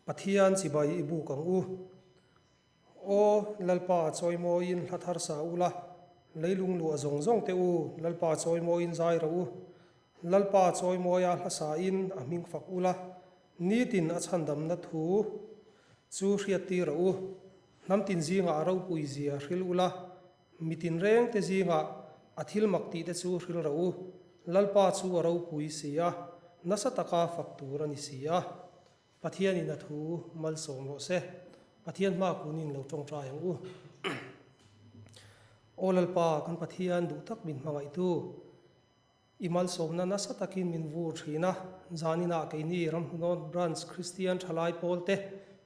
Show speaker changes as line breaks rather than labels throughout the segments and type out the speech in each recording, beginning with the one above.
Pathian chibai i buk ang u. Aw, Lalpa chawimawiin hla thar sa ula, leilung luah zawng zawng te u, Lalpa chawimawiin zai rawh u. Lalpa chawimawia hla sain a hming fak ula, nitin a chhandamna thu chu hriattir rawh u. Hnam tin zingah a ropui zia hril ula, mi tinreng te zingah a thil mak tih te chu hril rawh u. Lalpa chu a ropui si a, nasa taka fak tur a ni si a. Pathianin a thu malsawm rawh se. Pathian hma kunin lo tawngtai ang u. Aw Lalpa, kan Pathian duh tak min hmangaihtu, i malsawmna nasa takin min vur thin a, zaninah keini Ramhnunawn Branch Kristian Thalai Pawlte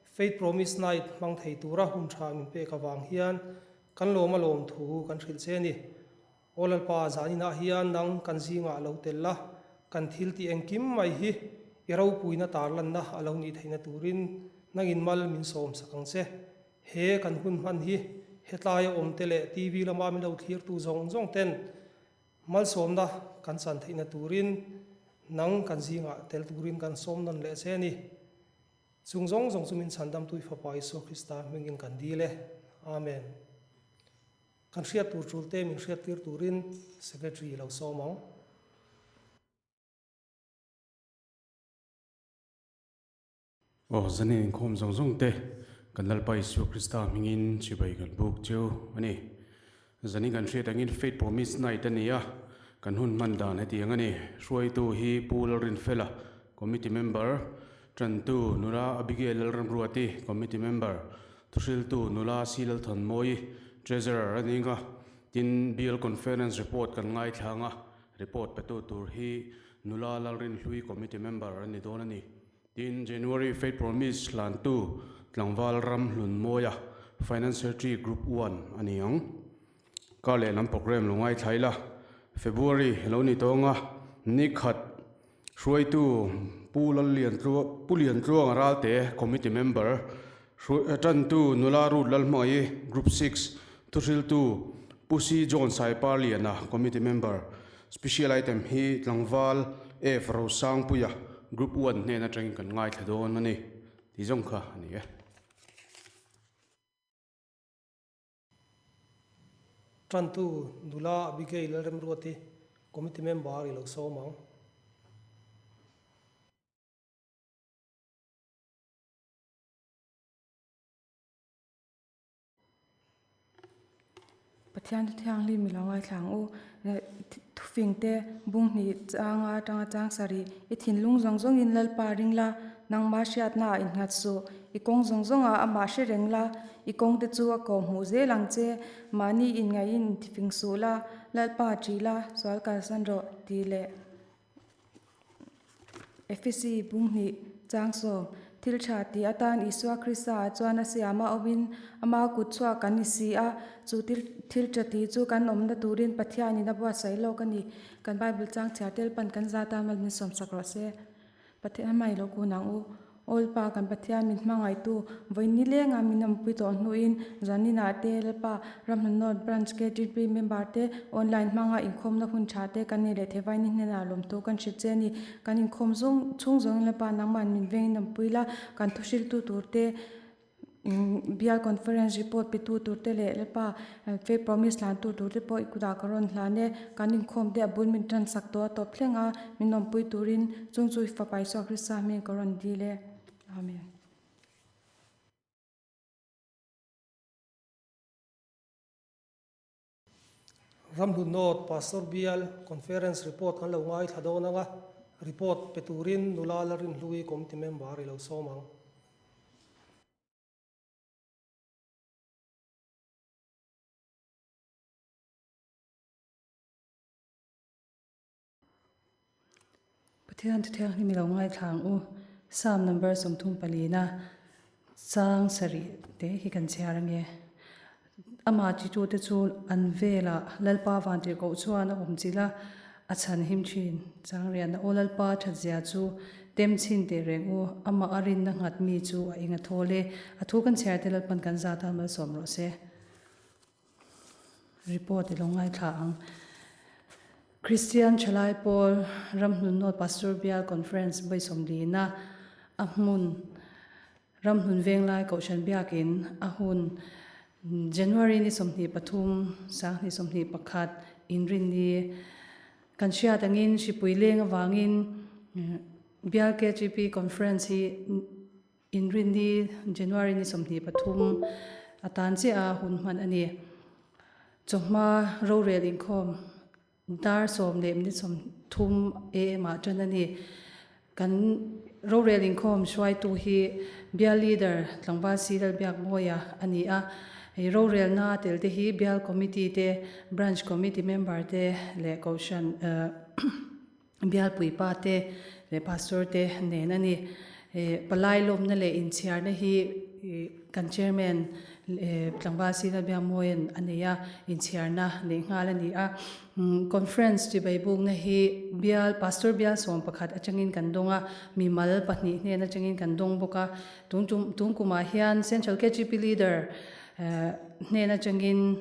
Faith Promise Night hmang thei tura hun tha min pek avang hian kan lawm a lawm thu kan hrilh che a ni. Aw Lalpa, zaninah hian nang kan zingah lo tel la, kan thil tih engkim mai hi i ropuina tarlanna a lo nih theihna turin nangin mal min sawm sak ang che. He kan hun hman hi hetlaia awmte leh TV lama min lo thlirtu zawng zawng ten malsawmna kan chan theihna turin nang kan zingah tel turin kan sawm nawn leh che a ni. Chung zawng zawng chu min chhandamtu i Fapa Isua Krista hmingin kan dil e. Amen. Kan hriat tur tul te min hriat tir turin Secretary lo sawm ang.
Aw, zanin inkhawm zawng zawng te kan Lalpa Isua Krista hmingin chibai kan buk cheu a ni. Zanin kan hriat angin Faith Promise Night a ni a, kan hun hman dan hetiang a ni. Hruaitu hi Pu Lalrinfela, Committee Member, Tantu Nula Abigail Lalramruati, Committee Member, Thuhriltu nula Silalthanmawii, Treasurer a ning a, tin Bial Conference report kan ngaithlang a, report petu tur hi nula Lalrinhlui Committee member a ni dawn a ni. Tin, January Faith Promise hlantu tlangval Ramhlunmawia, Finance Secretary Group One a ni ang. Kar leh lam programme lo ngaithla ila, February lo ni tawng a, ni khat Hruaitu Pu Lalliantluang Pu Liantluanga Ralte, Committee Member, Tantu Nula Ruth Lalhmangaih, Group 6, Thuhriltu Pu Si John Saiparliana, Committee Member, Special Item hi Tlangval F Rosangpuia, Group 1 hnen atangin kan ngaithla dawn a ni tih zawng kha a ni e.
Tantu nula Abigail Lalremruati Committee member i lo sawm ang.
Pathian thu thianghlim i lo ngaithla ang u. Thufing te bung hnih changa atanga chang sarih i thinlung zawng zawngin Lalpa ring la, nangmah hriatna ah innghat suh. I kawng zawng zawngah amah hre reng la, i kawng te chu a kawh hmuh zel ang che. Mahni inngaihin intifing suh la, Lalpa ṭih la, sual kalsan rawh, tih leh Efesi bung hnih chang sawm, Thil ṭha tih atan Isua Krista ah chuan a siam a awmin ama kut chhuak kan ni si a, chu thil ṭha tih chu kan awmna turin Pathianin a buatsaih lawk a ni. Kan Bible chang chhiar tel pan kan zat a, mal min sawmsak rawh se. Pathian hmai lo kun ang u. Awlpa kan Pathian min hmangaihtu vawi ni lenga min awmpui tawh hnuin zaninah te Lalpa Ramhnunawn Branch KTP member te online hmanga inkhawmna hun tha te kan nei leh thei vaini hnenah lawmthu kan hrilh che a ni. Kan inkhawm zawng chhung zawngin Lalpa nangmah min vengin awmpui la, kan thuhriltu tur te Bial Conference report pe tu tur te leh Lalpa Faith Promise hlan tu tur te pawh i kutah ka rawn hlan e. Kan inkhawm te a bul min tan sak tawh a tawp thleng a, min awmpui turin chung chu i Fapa Isua Krista hming ka rawn dil e. Amen.
Ramhlun North Pastor Bial Conference report kan lo ngaithla dawn ang a, report pe turin nula Larinhlui Committee member i lo sawm ang.
Pathian thu thianghlim i lo ngaithla ang u. Psalm number 34 chang sarih te hi kan chhiar ange. Amah titute chu an velah Lalpa vantirhkoh chuan a awm chilh a, a chhan him thin. Chang riahna aw Lalpa thatzia chu tem chhin teh reng u, amah a rinna nghat mi chu a eng a thawl e. A thu kan chhiar te Lalpan kan zat a malsawm rawh se. Report i lo ngaithla ang. Kristian Thalai Pawl Ramhnun North Pastor Bial Conference vawi sawmlina a hmun
Ramhlun Venglai Kohhran Biakin a hun January ni 23, 2021 inrinni kan hriat angin hripui leng avangin Bial KGP Conference hi inrinni January ni 23 atan chiah a hun hman a ni. Chawhma rorel inkhawm Dar 10 minute 30 am ah tan a ni. Kan rorel inkhawm hruaitu hi Bial Leader Tlangval Si Lalbiakmawia a ni a. Hei rorelna tel te hi Bial Committee te, Branch Committee member te leh Kohhran Bial puipa te leh Pastor te nen a ni. Palai lawmna leh inchhiarna hi kan Chairman Tlangval Si Lalbiakmawia'n a nei a, inchhiarna neih nghal a ni a. Conference chibaibukna hi bial, Pastor bial 11 atangin kan dawng a, mimal pahnih hnen atangin kan dawng bawk a. Tun tum, tun kumah hian Central KGP Leader hnen atangin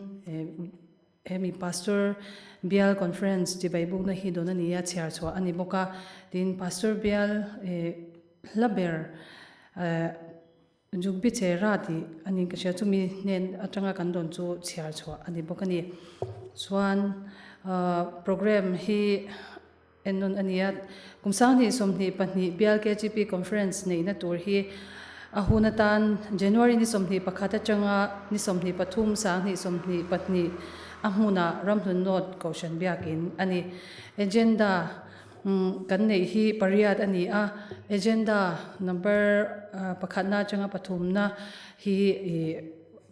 hemi Pastor bial Conference chibaibukna hi dawn a ni a, chhiar chhuah a ni bawk a. Tin, Pastor bial hla ber Jugbi Chera tih a niin ka hria, chumi hnen atanga kan dawn chu chhiar chhuah a ni bawk a ni. Chuan programme hi en nawn a ni a, kum 2022 Bial KGP Conference neihna tur hi a hun atan January ni 21 atanga ni 23 2022 a hmunah Ramhlun North Kohhran Biakin a ni. Agenda Kan neih hi pariat a ni a, agenda number pakhatna atanga pathumna hi ih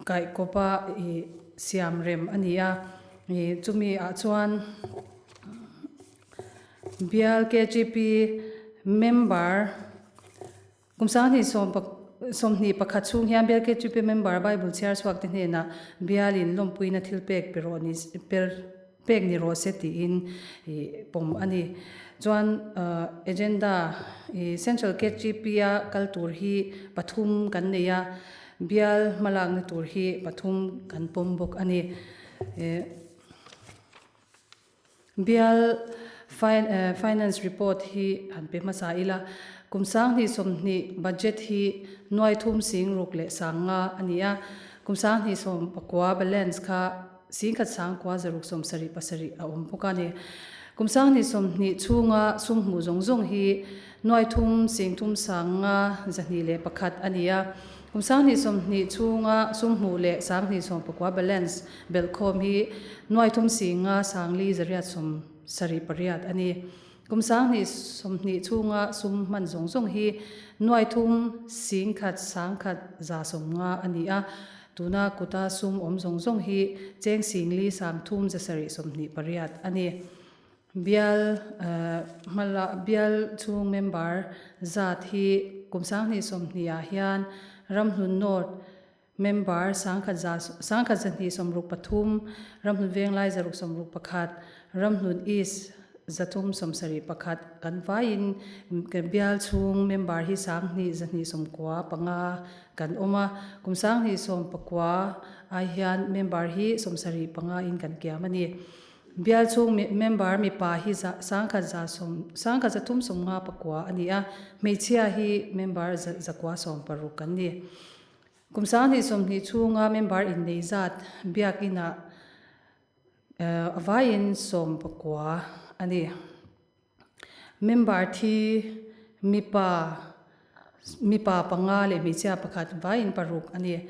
kaihkawpa ih siam rem a ni a, ih chumi ah chuan Bial KGP member Kum 2021 chhung hian Bial KGP member Bible chhiar chhuak te hnenah Bialin lawmpuina thil pek pe rawh ni per pek ni rawh se tiin ih pawm a ni. Chuan agenda ih Central KGP a kal tur hi pathum kan nei a, Bial hmalakna tur hi pathum kan pawm bawk a ni. Bial Finance Report hi han pe hmasa ila, kum 2020 budget hi nuai thum sing ruk leh sang nga a ni a, kum 2019 balance kha 10,000 sangkua zaruk 77 a awm bawk a ni. Kum 2020 chhunga sum hmuh zawng zawng hi nuai thum sing thum sang nga 201 a ni a, kum 2020 chhunga sum hmuh leh 2019 balance Belhkhawm hi nuai thum si nga sang li zariat 78 a ni. Kum 2020 chhunga sum hman zawng zawng hi nuai thum sing khat sang khat 150 a ni a. Tuna kuta sum awm zawng zawng hi cheng sing li sang thum 728 a ni. Bial hmala bial chhung member zat hi kum 2020 ah hian Ramhlun North Member 1000 za 1263, Ramhlun Venglai 661, Ramhlun East 371 kan vaiin bial chhung member hi 2295 kan awm a. Kum 2019 ai hian member hi 75 in kan kiam a ni. Bial chhung member mipa hi 1000 za sawm 1359 a ni a, hmeichhia hi member 960 kan ni. Kum 2020 chhunga member innei zat biakinah a vaiin 19 a ni. Member thi mipa mipa panga leh hmeichhia pakhat vaiin paruk a ni.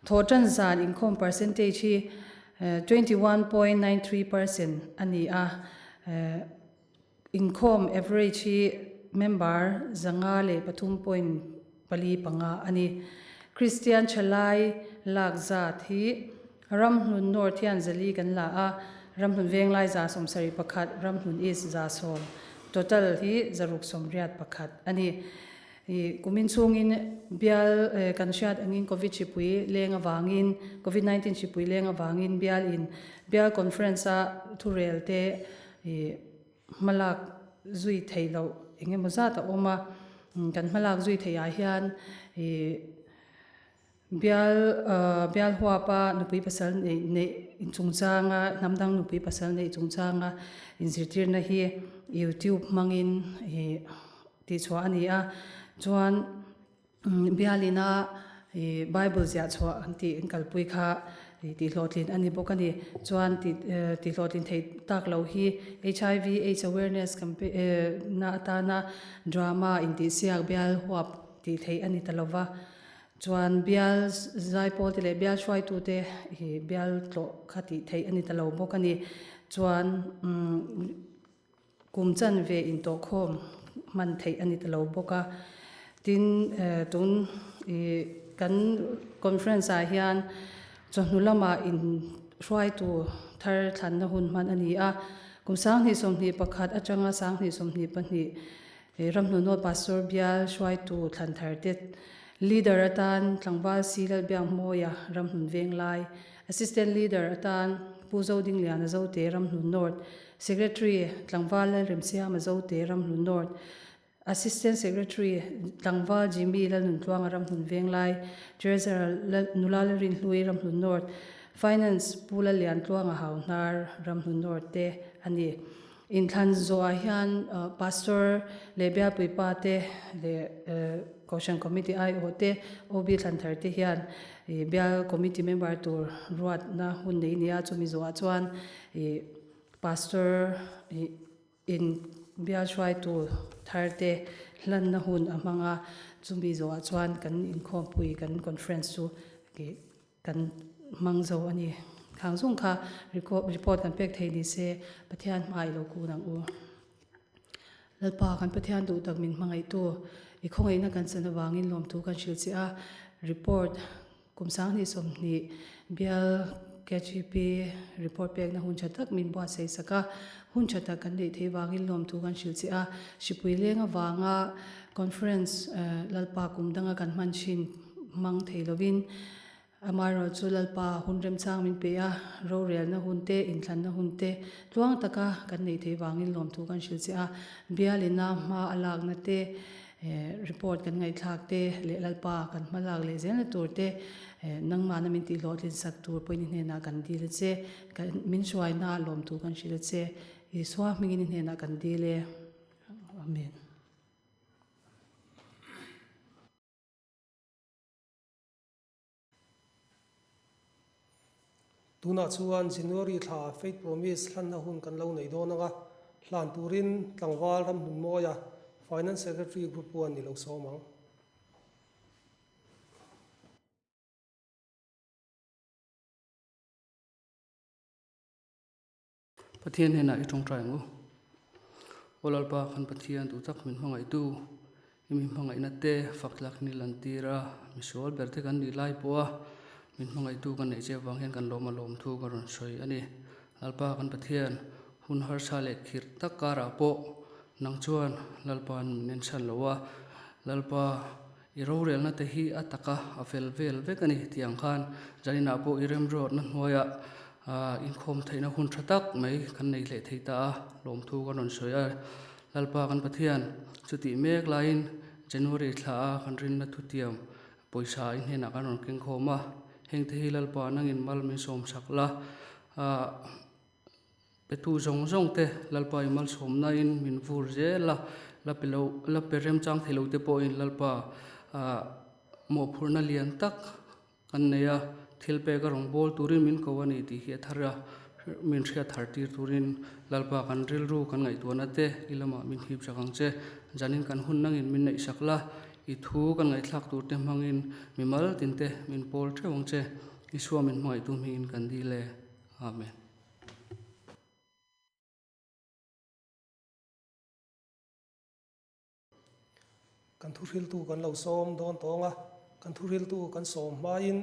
Thawhtan zan inkhawm percentage hi 21.93% a ni a. Inkhawm average hi member 503.45 a ni. Kristian thalai lak zat hi Ramhlun North hian 400 kan la a, Ramhlun Venglai 171, Ramhlun East 110, total hi 681 a ni. Kumin chhungin bial kan hriat angin Covid hripui leng avangin, Covid 19 hripui leng avangin bial in bial conference a thurel te I hmalak zui theih loh eng emaw zat a awm a, kan hmalak zui theih ah hian i bial bial huapa nupui pasal neih neih chungchanga hnam dang nupui pasal neih chungchanga inzirtirna hi youtube hmangin i tihchhuah a ni a, chuan. Bialina Bible ziah chhuah an tih an kalpui kha tihhlawhtlin a ni bawk a ni. Chuan tihhlawhtlin theih tak loh hi hiv aids awareness campaign na atana drama intihsiak bial huap tih theih a ni ta lova. Chuan bial zaipawl te leh bial hruaitute bial tlawh kha tih theih a ni ta lo bawk a ni. Chuan Kum chanve intawhkhawm hman theih a ni ta lo bawk a. Tin, tun ih kan conference ah hian chawhnu lamah inhruaitu thar thlanna hun hman a ni a. Kum 2021 atanga 2022 Ramhnunaw Pastor Bial hruaitu thlan thar te Leader atan Tlangval Si Lalbiakmawia Ramhnun Venglai, Assistant Leader atan Pu Zodingliana Zote Ramhnun North, Secretary, Tlangval Lalremsiama Zote, Ramhlun North, Assistant Secretary, Tlangval Jimmy Lalnuntluanga, Ramhlun Venglai, Treasurer, Nula Lalrinhlui, Ramhlun North, Finance, Pu Lalliantluanga Hauhnar, Ramhlun North te a ni. Inthlan zawhah hian Pastor leh Bialpuipa te leh Kohhran Committee aiawh te, OB thlan thar te hian Bial Committee member tur ruatna hun nei nia chumi zawhah chuan Pastor in bial hruaitu thar te hlanna hun a hmang a, chumi zawhah chuan kan inkhawmpui kan conference chu kan hmang zo a ni. Khang zung kha report kan pek thei ni se Pathian hma i lo kun ang u. Lalpa kan Pathian duh tak min hmangaihtu i khawngaihna kan chan avangin lawmthu kan hrilh che a, report Kum 2020 bial KGP report pekna hun tha tak min buatsaih sak a, hun tha tak kan neih theih vangin lawmthu kan hrilh che a. Hripui leng avanga conference Lalpa kum danga kan hman thin hmang thei lovin amaherawhchu Lalpa hun remchang min pe a, rorelna hun te, inthlanna hun te tluang taka kan neih theih vangin lawmthu kan hrilh che a. Bial ina hma a lakna te Report kan ngaihthlak te leh Lalpa kan hma lak leh zelna tur te nangmahna min tih hlawhtlin sak tur pawhin i hnenah kan dil a che, min hruaina lawmtu kan hrilh a che, Isua hmingin i hnenah kan dil e. Amen.
Tunah chuan January thla Faith Promise hlanna hun kan lo nei dawn ang a, hlan turin tlangval Ramhmunmawia Finance Secretary Group 1 ni lo sawm ang.
Pathian hnenah i tawngtai ang u. Aw Lalpa, kan Pathian duh tak min hmangaihtu, i min hmangaihna te fak tlak ni lan tir a, misual ber te kan nih lai pawha min hmangaihtu kan neih che avang hian kan lawm a lawm thu ka rawn sawi a ni. Lalpa, kan Pathian, hun harsa leh khirh tak karah pawh nang chuan Lalpa'n min enchhan lo a, Lalpa, i rorelna te hi a taka a fel vel vek a ni tih ang khan Zaninah pawh i remruatna hnuaiah inkhawm theihna hun tha tak mai kan nei leh thei ta a, lawmthu kan rawn sawi a. Lalpa kan Pathian, chutih mek laiin January thla a kan rinna thutiam pawisa i hnenah kan rawn keng khawm a, hengte hi Lalpa nangin mal min sawm sak la, Petu zawng zawng te Lalpa i malsawmna in min vur zel a, la pe lo, la pe remchang thei lo te pawhin Lalpa ah mawhphurhna lian tak kan nei a, thil pek a rawn bawl turin min ko a ni tih hi a thar a, min hriat thar tir turin Lalpa kan rilru kan ngaihtuahna te i lamah min hip sak ang che, zanin kan hun nangin min neih sak la, i thu kan ngaihthlak tur te hmangin mimal tin te min pawl theuh ang che, Isua min hmangaihtu hmingin kan dil e. Amen.
Kan thuhriltu kan lo sawm dawn tawng a, kan thuhriltu kan sawm hmain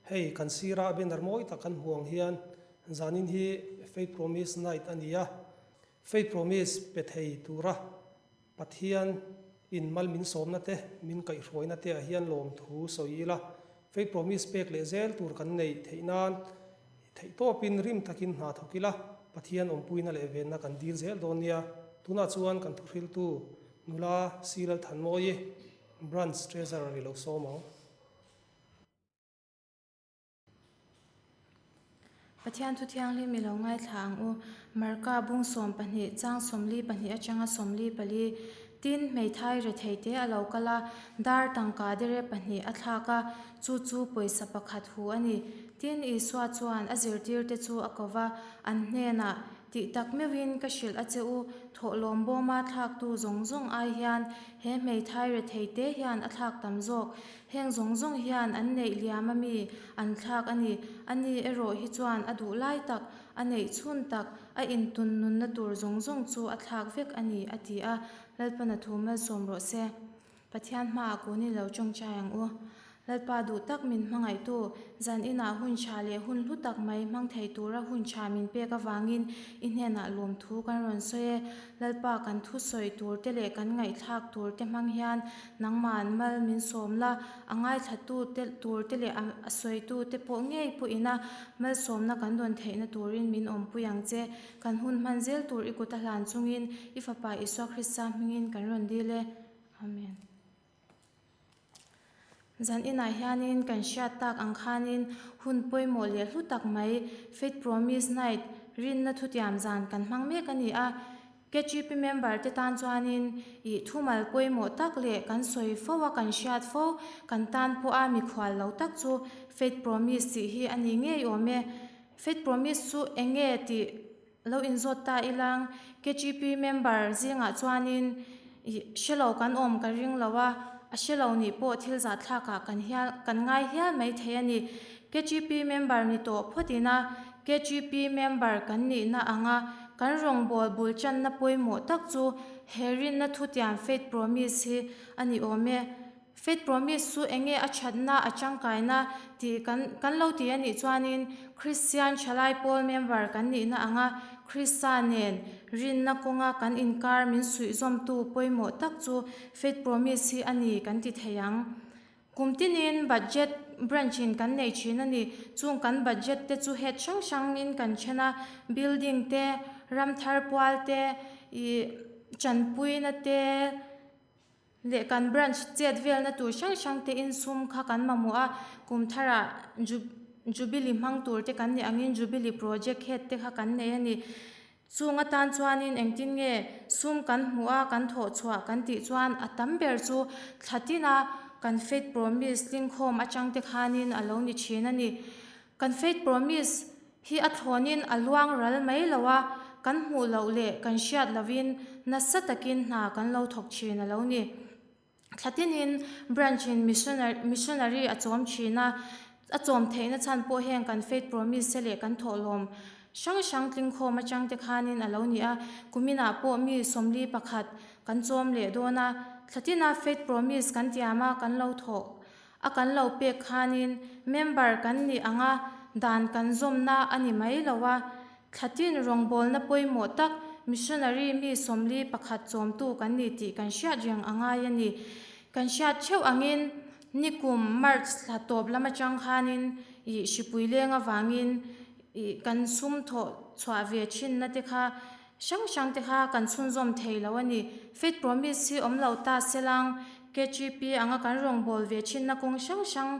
hei kan sira banner mawi tak kan hmuh ang hian zanin hi Faith Promise Night a ni a, Faith Promise pe thei tura Pathian in mal min sawmna te min kaihhruaina te ah hian lawmthu sawi ila, Faith Promise pek leh zel tur kan neih theih nan theih tawpin rim takin hna thawk ila, Pathian awmpuina leh venna kan dil zel dawn nia. Tunah chuan kan thuhriltu nula Si Lalthanmawii, Branch Treasurer i lo sawm ang.
Pathian thu thianghlim i lo ngaithla ang u. Marka bung 12 chang 42 atanga 44. Tin, hmeithai rethei te a lo kal a, dar tangka dere pahnih a thlak a, chu chu pawisa pakhat hu a ni. Tin, Isua chuan a zirtirte chu a ko va, an hnenah, Tih tak meuhin ka hrilh a che u, thawhlawm bawma thlaktu zawng zawng ai hian he hmeithai rethei te hian a thlak tam zawk. Heng zawng zawng hian an neih liam a mi an thlak a ni. Ani erawh hi chuan a duh lai tak, a neih chhun tak, a intun nunna tur zawng zawng chu a thlak vek a ni, a ti a. Lalpana thu malsawm rawh se. Pathian hmaah kun i lo tawngtai ang u. Lalpa duh tak min hmangaihtu, zan inah hun tha leh hun hlu tak mai hmang thei tura hun tha min pek avangin i hnenah lawmthu kan rawn sawi e. Lalpa kan thu sawi tur te leh kan ngaihthlak tur te hmang hian nangman mal min sawm la, a ngaithlatu te tur te leh a sawitu te pawh ngei pawh ina malsawmna kan dawn theihna turin min awmpui ang che. Kan hun hman zel tur i kut a hlan chungin i Fapa Isua Krista hmingin kan rawn dil e. Amen. Zan inah hianin kan hriat tak ang khanin hun pawimawh leh hlu tak mai Faith Promise Night, Rinna Thutiam Zan kan hmang mek a ni a. KGP member te tan chuanin ih thumal pawimawh tak leh kan sawi fo a kan hriat fo kan tan pawha mikhual lo tak chu Faith Promise tih hi a ni ngei awm e. Faith Promise chu eng nge tih Lo inzawt ta ilang, KGP member zingah chuanin ih hre lo kan awm ka ring lo a, a hre lo nih pawh thil zahthlakah kan hial kan ngai hial mai thei a ni. KGP member ni tawh phawt ina KGP member kan nihna anga kan rawngbâwl bul channa pawimawh tak chu he rinna thutiam Faith Promise hi a ni awm e. Faith Promise chu enge a thatna, a tangkaina tih kan kan lo ti a nih chuanin Kristian thalai pawl member kan nihna anga Krista nen rinna kawnga kan inkar min suihzawmtu pawimawh tak chu Faith Promise hi a ni kan ti thei ang. Kum tinin budget branch in kan nei thin a ni. Chung kan budget te chu head hrang hrangin kan then a, building te, ramthar pual te, ih chanpuina te, Leh kan branch chet velna tur hrang hrang te in sum kha kan mamawh a, kum tharah Jubilee hmang tur te kan nih angin Jubilee project head te kha kan nei a ni. Chung atan chuanin engtin nge sum kan hmuh a, kan thawh chhuah kan tih chuan a tam ber chu thla tina kan faith promise tlingkhawm atang te khanin a lo ni thin a ni. Kan faith promise hi a thlawnin a luang ral mai lo a, kan hmuh loh leh kan hriat lovin nasa takin hna kan lo thawk thin a lo ni. Thla tinin branch in missionary a chawm thin a, a chawm theihna chhan pawh heng kan faith promise te leh kan thawhlawm hrang hrang tlingkhawm atang te khanin a lo ni a, kuminah pawh mi 41 kan chawm leh dawn a, thla tina faith promise kan tiam a kan lo thawh A kan lo pek khanin member kan nih anga dan kan zawmna a ni mai lo a, thlatin rawngbawlna pawimawh tak missionary mi 41 chawmtu kan ni tih kan hriat reng a ngai a ni. Kan hriat theuh angin nikum March thla tawp lam atang khanin ih hripui leng avangin ih kan sum thawh chhuah ve thinna te kha Hrang hrang te kha kan chhunzawm thei lo a ni. Faith Promise hi awm lo ta selang, KGP anga kan rawngbâwl ve thinna kawng hrang hrang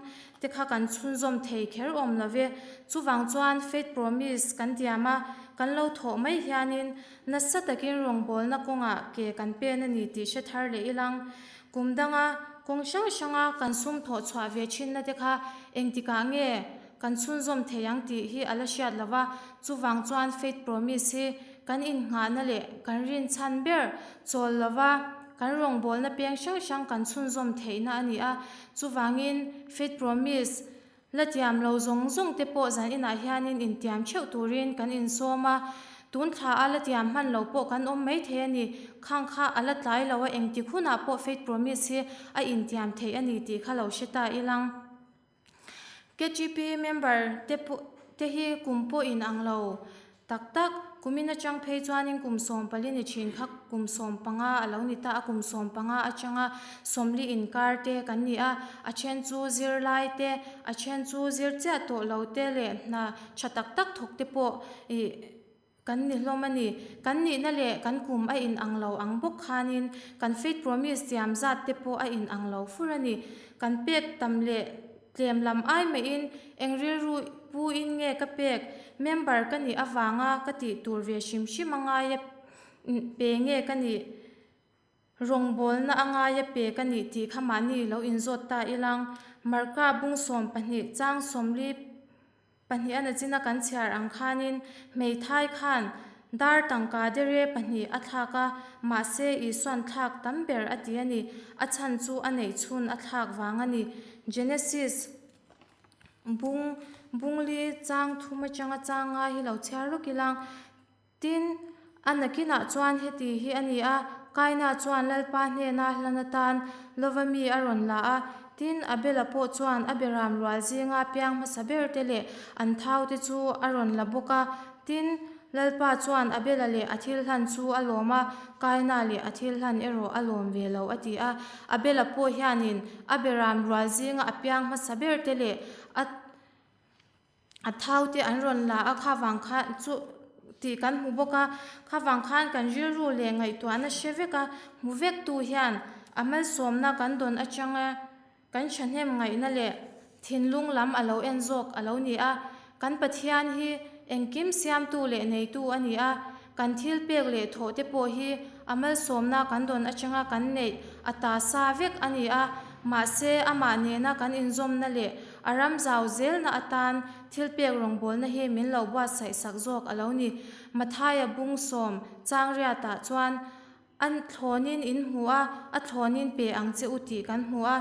te kha kan chhunzawm thei kher awm lo ve. Chuvang chuan Faith Promise kan tiam a, kan lo thawh mai hianin nasa takin rawngbâwlna kawngah ke kan pen a ni tih hre thar leh ilang. Kum danga kawng hrang hranga kan sum thawh chhuah ve thinna te kha engtikah nge Kan chhunzawm thei ang tih hi a la hriat lo va, chuvang chuan Faith Promise hi kan innghahna leh kan rinchhan ber chawl lo va, kan rawngbawlna peng hrang hrang kan chhunzawm theihna a ni a. Chuvangin Faith Promise la tiam lo zawng zawng te pawh zan inah hianin intiam theuh turin kan insawm a, tun thla a la tiam hman lo pawh kan awm mai thei a ni. Khang kha a la tlai lo a, engtik hunah pawh Faith Promise hi a intiam theih a ni tih kha lo hre ta ilang. KGP member te pawh te hi kum pawh in ang lo tak tak. Kumin atang phei chuanin kum 14 ni thin kha kum 15 a lo ni ta a, kum 15 atanga 40 inkar te kan ni a, a then chu zirlai te, a then chu zir chiah tawh lo te leh hna tha tak tak thawk te pawh ih Kan ni hlawm a ni. Kan nihna leh kan kum a in ang lo ang bawk khanin kan faith promise tiam zat te pawh a in ang lo fur a ni. Kan pek tam leh tlem lam ai maiin eng rilru pu in nge ka pek? Member ka nih avanga ka tih tur ve hrim hrim a ngai a pe nge ka nih? Rawngbawlna a ngaia pek a nih tih kha mahni lo inzawt ta ilang. Marka bung 12 chang 42 a nachina kan chhiar ang khanin hmeithai khan dar tangka dere pahnih a thlak a, mahse Isuan thlak tam ber a ti a ni. A chhan chu a neih chhun a thlak vang a ni. Genesis bung bungli chang thum atanga chang ngai hi lo chhiar lawk ilang. Tin, a nakinah chuan heti hi a ni a, Kaina chuan Lalpa hnena hlan atan lova mi a rawn la a, tin, Abela pawh chuan a beram rual zinga piang hmasa berte leh an thaute chu a rawn la bawk a. Tin, Lalpa chuan Abela leh a thil hlan chu a lawm a, Kaina leh a thil hlan erawh a lawm ve lo, a ti a. Abela pawh hianin a beram rual zinga a piang hmasa berte leh a. A thau te an rawn la a, kha vang khan chu tih kan hmu bawk a, kha vang khan kan rilru leh ngaihtuahna hre vek a, hmu vek tu hian a malsawmna kan dawn atanga kan thahnem ngaihna leh thinlung lam a lo en zawk a lo ni a, kan Pathian hi engkim siamtu leh neitu a ni a, kan thil pek leh thawh te pawh hi a malsawmna kan dawn atanga kan neih a ta sa vek a ni a, mahse amah nena kan inzawmna leh A ram zau zelna atan thil pek rawngbawlna hi min lo buatsaih sak zawk a lo ni. Mathaia bung sawm chang riatah chuan a thlawnin in hmu a, a thlawnin pe ang che u tih kan hmu a.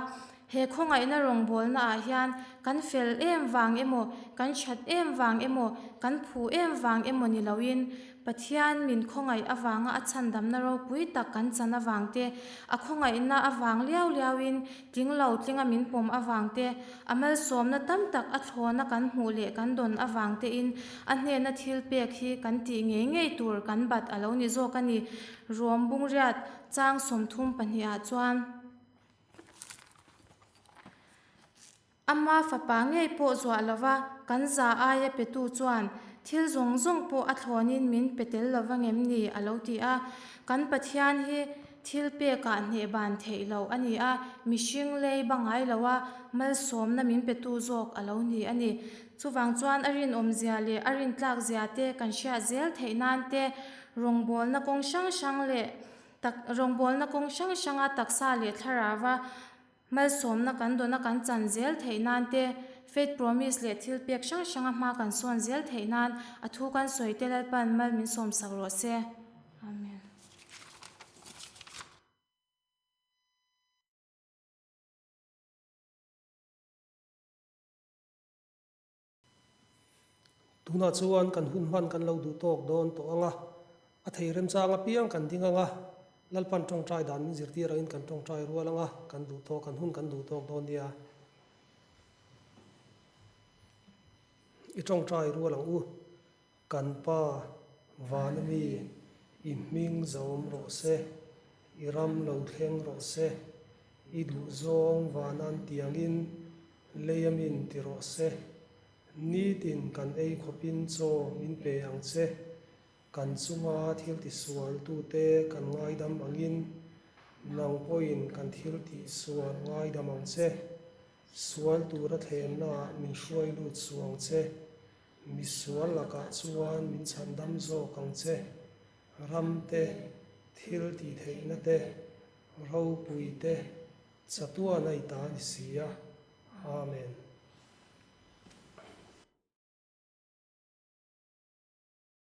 He khawngaihna rawngbawlna ah hian kan fel em vang emaw, kan that em vang emaw, kan phu em vang emaw ni loin Pathian min khawngaih avanga a chhandamna ropui tak kan chan avang te, a khawngaihna avang liau liauin tling lo tlinga min pawm avang te, a malsawmna tam tak a thlawna kan hmuh leh kan dawn avang tein a hnena thil pek hi kan tih ngei ngei tur kan bat a lo ni zawk a ni. Rom Bungriat chang 32 ah chuan. Ama fapa ngei pawh zuah lova kan za aia petu chuan thil zawng zawng pawh a thlawnin min pe tel lova ngem ni a lo ti a. Kan Pathian hi thil pekah hneh ban theih loh a ni a, mihring lei ba ngai lo a malsawmna min petu zawk a lo ni a ni. Chuvang chuan a rinawmzia leh a rintlak zia te kan hriat zel theih nan te rawngbawlna kawng hrang hrang leh tak rawngbawlna kawng hrang hranga taksa leh thlarauva Malsawmna kan dawna kan chan zel theih nan te, Faith Promise leh thil pek hrang hranga hma kan sawn zel theih nan a thu kan sawi te Lalpa'n mal min sawmsak rawh se. Amen.
Tunah chuan kan hun hman kan lo duh tawk dawn tawh ang a, a thei remchang apiang kan ding ang a, Lalpan tawngtai dan min zirtir angin kan tawngtai rual ang a, kan duh tawk, kan hun kan duh tawk dawn nia. I tawngtai rual ang u, kan Pa vana mi i hming zawm rawh se, i ram lo thleng rawh se, i duhzawng vanan tiangin Lei a min ti rawh se. Nitin kan ei khawpin chaw min pe ang che. Kan chunga thil tisual tute kan ngaidam angin nang pawhin kan thil tihsual ngaidam ang che. Sual tura thlemnaah min hruai lut suh ang che. Misual lakah chuan min chhandam zawk ang che. Ram te, thil tihtheihna te, ropui te, Chatuan a i ta ni si a. Amen.